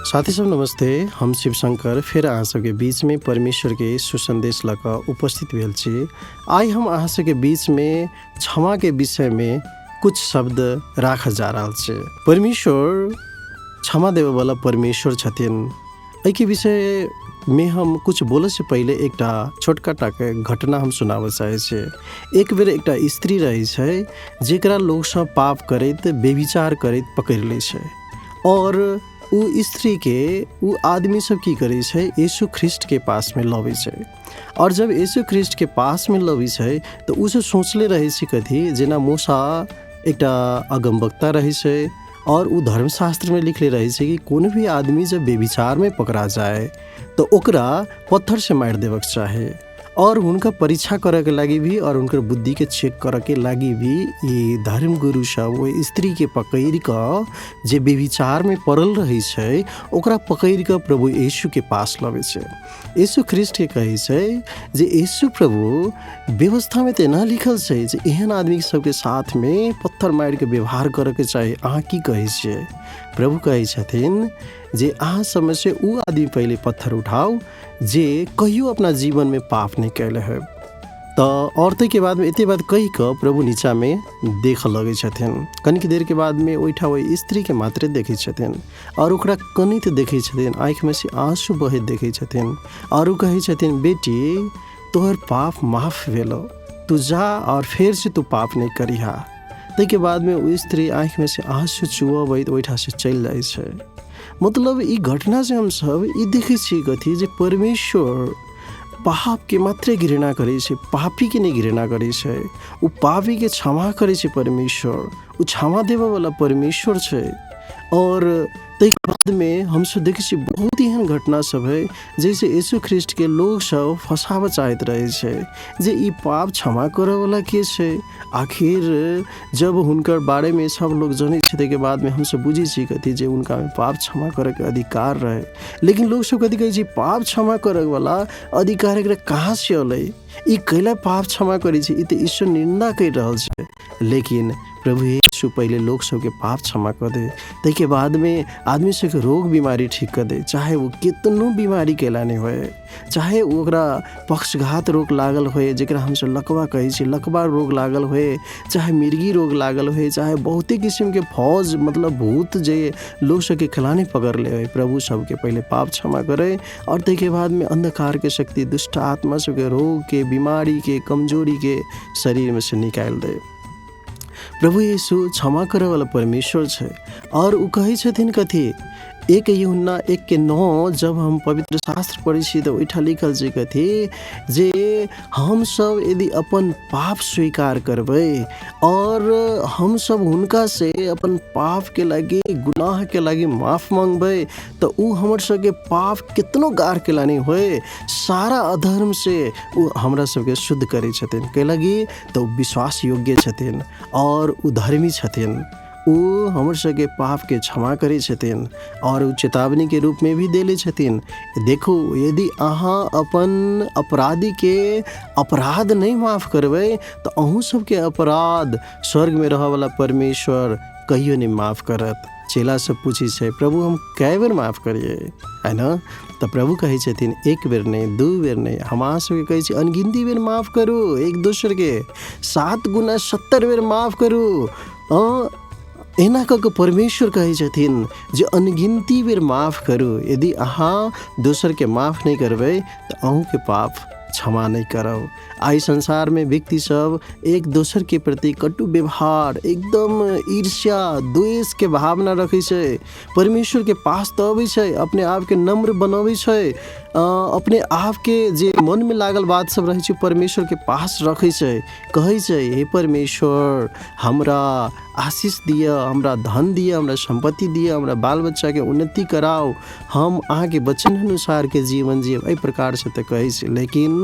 साथी सब नमस्ते। हम शिवशंकर फेर अहाँ सबके बीचमे परमेश्वरके सुसन्देश लऽ कऽ उपस्थित भेल छी। आइ हम अहाँ सबके बीचमे क्षमाके विषयमे कुछ शब्द राखऽ जा रहल छी। परमेश्वर क्षमा देबऽवला परमेश्वर छथिन। एहिके विषयमे हम कुछ बोलऽसँ पहिले एकटा छोटका टाके घटना हम सुनाबऽ चाहै छी। एक बेर एकटा स्त्री रहै छै जेकरा लोकसब पाप करैत व्यभिचार करैत पकड़ि लै छै आओर ओ स्त्रीके ओ आदमी सब की करै छै, यीशु ख्रिस्टके पासमे लबै छै। आओर जब यीशु ख्रिस्टके पासमे लबै छै तऽ ओ सब सोचले रहै छै कथी, जेना मूसा एकटा अगमवक्ता रहै छै आओर ओ धर्मशास्त्रमे लिखले रहै छै कि कोनो भी आदमी जब व्यभिचारमे पकड़ा जाए तऽ ओकरा पत्थरसँ मारि देबक चाही। आओर हुनका परीक्षा करऽके लागि भी आओर हुनकर बुद्धिके चेक करऽके लागि भी ई धर्मगुरु सब ओहि स्त्रीके पकड़ि कऽ जे व्यभिचारमे पड़ल रहै छै ओकरा पकड़ि कऽ प्रभु यीशुके पास लबै छै। यीशु ख्रिस्टके कहै छै जे यीशु प्रभु, व्यवस्थामे तऽ एना लिखल छै जे एहन आदमी सबके साथमे पत्थर मारिके व्यवहार करऽके चाही, अहाँ की कहै छियै? प्रभु कहै छथिन जे अहाँ सबमे से ओ आदमी पहिले पत्थर उठाउ जे कहियो अपना जीवनमे पाप नहि कयले होय। तऽ आओर ताहिके बादमे एते बात कहि कऽ प्रभु नीचाँमे देखऽ लगै छथिन। कनिक देरके बादमे ओहिठाम ओहि स्त्रीके मात्रे देखै छथिन आओर ओकरा कनैत देखै छथिन, आँखिमे से आँसू बहैत देखै छथिन आओर ओ कहै छथिन, बेटी तोहर पाप माफ भेलौ, तू जा आओर फेरसँ तू पाप नहि करिहा। ताहिके बादमे ओ स्त्री आँखिमे से आँसू चुअबैत ओहिठामसँ चलि जाइ छै। मतलब ई घटनासँ हमसभ ई देखै छियै कथी, जे परमेश्वर पापके मात्रे घृणा करै छै, पापीके नहि घृणा करै छै। ओ पापीके क्षमा करै छै परमेश्वर, ओ क्षमा देबऽवला परमेश्वर छै। आओर ताहिके बादमे हमसभ देखै छियै बहुत एहन घटना सब है जैसे यीशु ख्रिस्टके लोकसभ फँसाबऽ चाहैत रहै छै जे ई पाप क्षमा करऽवला के छै। आखिर जब हुनकर बारेमे सब लोग जनै छै ताहिके बादमे हमसभ बुझै छियै कथी, जे हुनकामे पाप क्षमा करैके अधिकार रहै। लेकिन लोकसभ कथी कहै छै, पाप क्षमा करैवला अधिकार एकरा कहाँसँ अलै, ई कैला पाप क्षमा करै छै, ई तऽ ईश्वर निन्दा करि रहल छै। लेकिन प्रभु यीशु पहिले लोक सबके पाप क्षमा कऽ दे, ताहिके बादमे आदमी सबके रोग बीमारी ठीक कऽ दे, चाहे ओ केतनो बीमारी कैला नहि होय, चाहे ओकरा पक्षघात रोग लागल होय जकरा हमसब लकवा कहै छी, लकवा रोग लागल होय, चाहे मिर्गी रोग लागल होय, चाहे बहुते किसिमके फौज मतलब भूत जे लोक सबके खेलानी पकड़ले होय, प्रभु सबके पहिले पाप क्षमा करै आओर ताहिके बादमे अन्धकारके शक्ति दुष्ट आत्मा सबके रोगके बीमारीके कमजोरीके शरीरमे से निकालि दै। प्रभु यीशु क्षमा करऽवला परमेश्वर छै। आओर ओ कहै छथिन कथी, 1 यूहन्ना 1:9 जब हम पवित्र शास्त्र पढ़ै छी तऽ ओहिठाम लिखल छै कथी, जे हमसब यदि अपन पाप स्वीकार करबै आओर हमसब हुनकासँ अपन पापके लागि गुनाहके लागि माफ मङ्गबै तऽ ओ हमर सबके पाप केतनो गाढ़ केला नहि होय सारा अधर्मसँ ओ हमरा सबके शुद्ध करै छथिन। कैलाकि तऽ ओ विश्वास योग्य छथिन आओर ओ धर्मी छथिन, ओ हमर सबके पापके क्षमा करै छथिन। आओर ओ चेतावनीके रूपमे भी देले छथिन, देखू यदि अहाँ अपन अपराधीके अपराध नहि माफ करबै तऽ अहूँ सबके अपराध स्वर्गमे रहऽवला परमेश्वर कहियो नहि माफ करत। चेला सब पूछै छै, प्रभु हम कए बेर माफ करियै, है न? तऽ प्रभु कहै छथिन एक बेर नहि, दू बेर नहि, हम अहाँ सबके कहै छी अनगिनती बेर माफ करू एक दोसरके, 7 गुना 70 बेर माफ करू। एना कऽ कऽ परमेश्वर कहै छथिन जे अनगिनती बेर माफ करू। यदि अहाँ दोसरके माफ नहि करबै तऽ अहूँके पाप क्षमा नहि करब। आइ संसारमे व्यक्ति सब एक दोसरके प्रति कटु व्यवहार, एकदम ईर्ष्या द्वेषके भावना रखै छै। परमेश्वरके पास तऽ अबै छै, अपने आपके नम्र बनबै छै, अपने आपके जे मनमे लागल बात सब रहै छै परमेश्वरके पास रखै छै, कहै छै हे परमेश्वर हमरा आशीष दिअ, हमरा धन दिअ, हमरा सम्पत्ति दिअ, हमरा बाल बच्चाके उन्नति कराउ, हम अहाँके वचन अनुसारके जीवन जीव, एहि प्रकारसँ तऽ कहै छै। लेकिन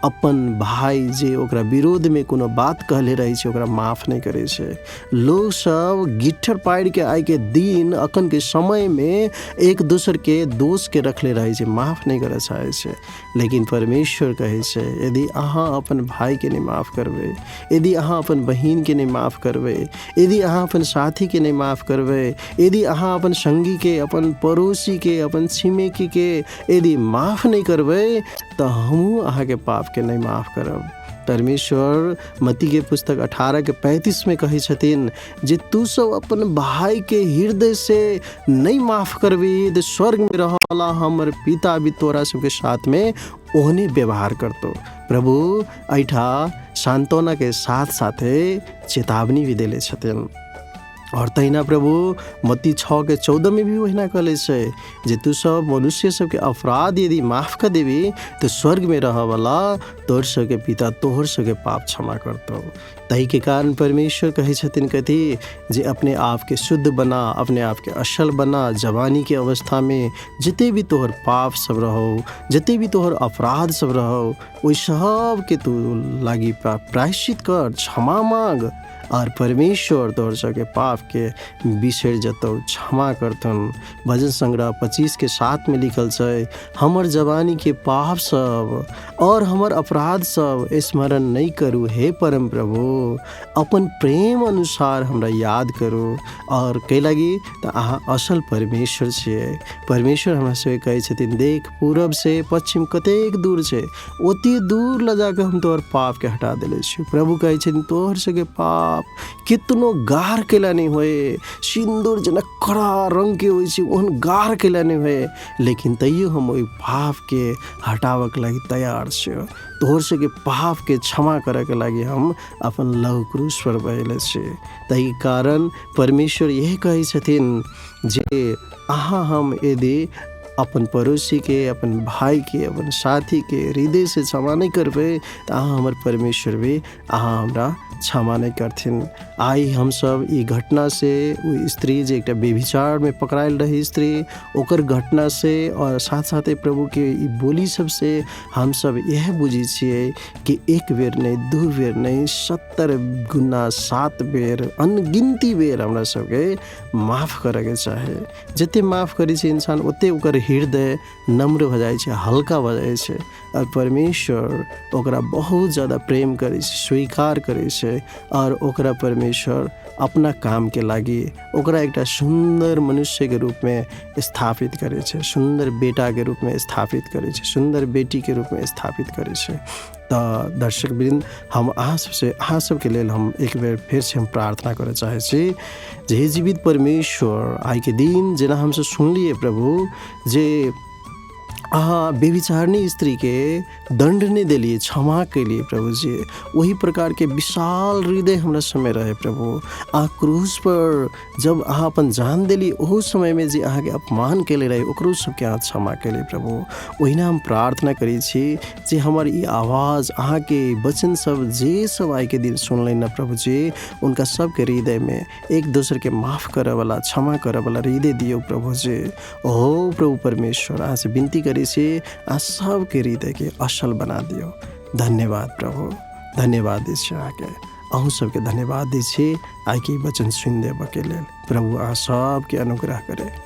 अपन भाइ जे ओकरा विरोधमे कोनो बात कहले रहै छै ओकरा माफ नहि करै छै। लोकसब गिट्ठर पाड़िके आइके दिन अखनके समयमे एक दोसरके दोषके रखले रहै छै, माफ नहि करऽ चाहै छै। लेकिन परमेश्वर कहै छै, यदि अहाँ अपन भाइके नहि माफ करबै, यदि अहाँ अपन बहिनके नहि माफ करबै, यदि अहाँ अपन साथीके नहि माफ करबै, यदि अहाँ अपन सङ्गीके, अपन पड़ोसीके, अपन छिमेकीके यदि माफ नहि करबै, तऽ हमहूँ अहाँके पापके नहि माफ करब। परमेश्वर मत्तीके पुस्तक 18:35 कहै छथिन जे तू सब अपन भाइके हृदयसँ नहि माफ करबी तऽ स्वर्गमे रहऽवला हमर पिता भी तोरा सबके साथमे ओहने व्यवहार करतौ। प्रभु एहिठाम सान्त्वनाके साथ साथे चेतावनी भी देले छथिन। आओर तहिना प्रभु मत्ती 6:14 भी ओहिना कहले छै जे तू सब मनुष्य सबके अपराध यदि माफ कऽ देबी तऽ स्वर्गमे रहऽवला तोहर सबके पिता तोहर सबके पाप क्षमा करतौ। ताहिके कारण परमेश्वर कहै छथिन कथी जे अपने आपके शुद्ध बना, अपने आपके असल बना। जवानीके अवस्थामे जते भी तोहर पाप सब रहौ, जते भी तोहर अपराध सब रहौ, ओहि सबके तू लागि प्रायश्चित कर, क्षमा मांग, आओर परमेश्वर तोहर सबके पापके बिसरि जेतौ, क्षमा करथुन। भजन संग्रह 25:7 लिखल छै, हमर जवानीके पाप सब आओर हमर अपराध सब स्मरण नहि करू हे परम प्रभु, अपन प्रेम अनुसार हमरा याद करू। आओर कै लागि तऽ अहाँ असल परमेश्वर छियै। परमेश्वर हमरा सबके कहै छथिन, देख पूरब से पश्चिम कतेक दूर छै, ओते दूर लऽ जाकऽ हम तोहर पापके हटा देले छियौ। प्रभु कहै छथिन, तोहर सबके पाप कितनो गाढ़ कैला नहि होए, सिन्दूर जेना कड़ा रङ्गके होइ छै ओहन गाढ़ कैला नहि होए, लेकिन तैयो हम ओहि पापके हटाबऽके लागि तैयार छियौ। तोहर सबके पापके क्षमा करऽके लागि हम अपन लहू क्रूस पर बहेले छी। ताहि कारण परमेश्वर इएह कहै छथिन जे अहाँ हम यदि अपन पड़ोसीके, अपन भाइके, अपन साथीके हृदयसँ क्षमा नहि करबै तऽ अहाँ हमर परमेश्वर भी अहाँ हमरा क्षमा नहि करथिन। आइ हमसब ई घटनासँ ओ स्त्री जे एकटा व्यभिचारमे पकड़ायल रहै स्त्री, ओकर घटनासँ आओर साथ साथे प्रभुके ई बोली सबसँ हमसब इएह बुझै छियै कि एक बेर नहि, दू बेर नहि, 70 गुना 7 बेर, अनगिनती बेर हमरा सबके माफ करऽके चाही। जते माफ करै छै इंसान ओते ओकर हृदय नम्र भऽ जाइ छै, हल्का भऽ जाइ छै, आओर परमेश्वर ओकरा बहुत ज्यादा प्रेम करै छै, स्वीकार करै छै, आओर ओकरा परमेश्वर अपना कामके लागि ओकरा एकटा सुन्दर मनुष्यके रूपमे स्थापित करै छै, सुन्दर बेटाके रूपमे स्थापित करै छै, सुन्दर बेटीके रूपमे स्थापित करै छै। तऽ दर्शक वृन्द, हम अहाँ सबसँ अहाँ सबके लेल हम एक बेर फेरसँ हम प्रार्थना करऽ चाहै छी जे हे जीवित परमेश्वर, आइके दिन जेना हमसब सुनलियै प्रभु जे अहाँ व्यभिचारिणी स्त्रीके दण्ड नहि देलियै, क्षमा केलियै प्रभुजी, ओहि प्रकारके विशाल हृदय हमरा सबमे रहै प्रभु। अहाँ क्रूसपर जब अहाँ अपन जान देलियै ओहो समयमे जे अहाँके अपमान केले रहै ओकरो सबके अहाँ क्षमा केलियै प्रभु। ओहिना हम प्रार्थना करै छी जे हमर ई आवाज, अहाँके वचन सब जे सब आइके दिन सुनलनि ने प्रभुजी, हुनका सबके हृदयमे एक दोसरके माफ करऽवला, क्षमा करऽवला हृदय दियौ प्रभुजी। ओ प्रभु परमेश्वर, अहाँसँ विनती करै छी अहाँ सबके हृदयके असल बना दियौ। धन्यवाद प्रभु, धन्यवाद दै छी अहाँके, अहूँ सबके धन्यवाद दै छी आइके ई वचन सुनि देबऽके लेल। प्रभु अहाँ सबके अनुग्रह करे।